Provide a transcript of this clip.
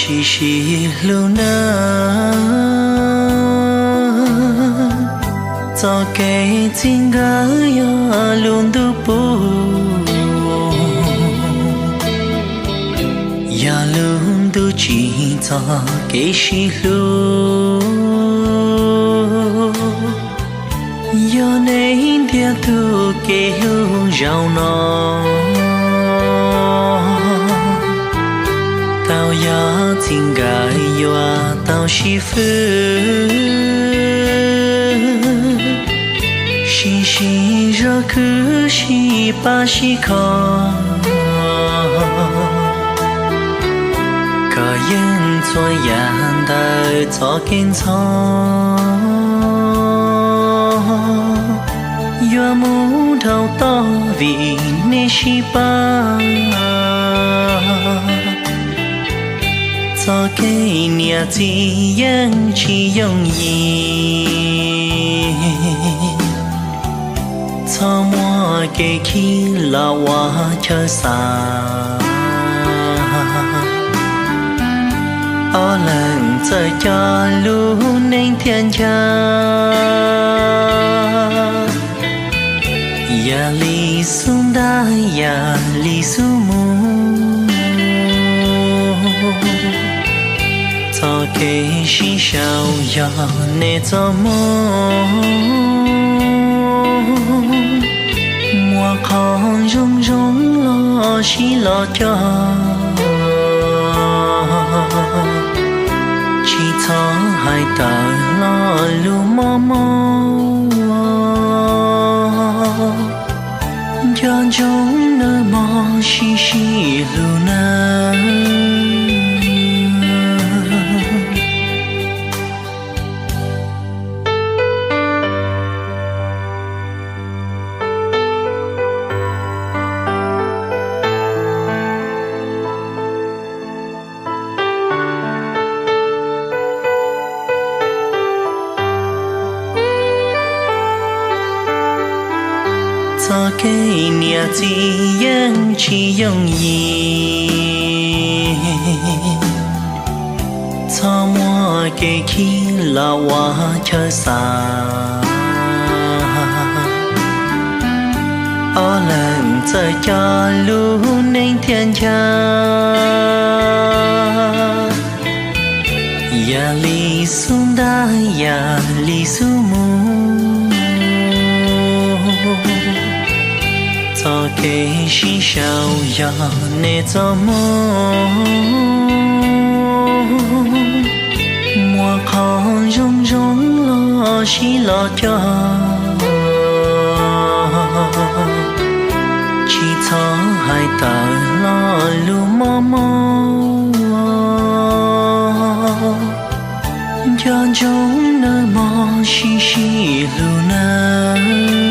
Sib sib hlub nawb, txoj kev txij nkawm yog lub ntuj pub, yog lub ntuj tsim txog kev sib hlub. Yog nej ntiag tug kev hlub zaum no, tau yog txij nkawm yuav tau sib fwb, sib sib zog khwv sib pab sib kho, koj yeej txhua yam ntawm txoj kev ntxhov, yuav mus dhau tod vim nej sib pab. Txoj kev niam txiv yeej tsis yooj yim, txhob muab kev khib los ua chaw xav. Ob leeg txawm coj lub neej thiaj ncha, yam li xub ntab yam li xub mus. Txoj kev sib sau yog nej txoj hmoo, muaj qhov zoo zoo los sib los cog, tsis txhob hais tawm lo lus mob mob. Nco ntsoov nawb mog, sib sib hlub nawb. Txoj kev niam txiv yeej tsis yooj yim, txhob muab kev khib los ua chaw xav. Ob leeg txawm coj lub neej thiaj ncha, yam li xub ntab yam li xub mus. Txoj kev sib sau yog nej txoj hmoo, muaj qhov zoo zoo los sib los cog, tsis txhob hais tawm lo lus mob mob. Nco ntsoov nawb mog, sib sib hlub nawb.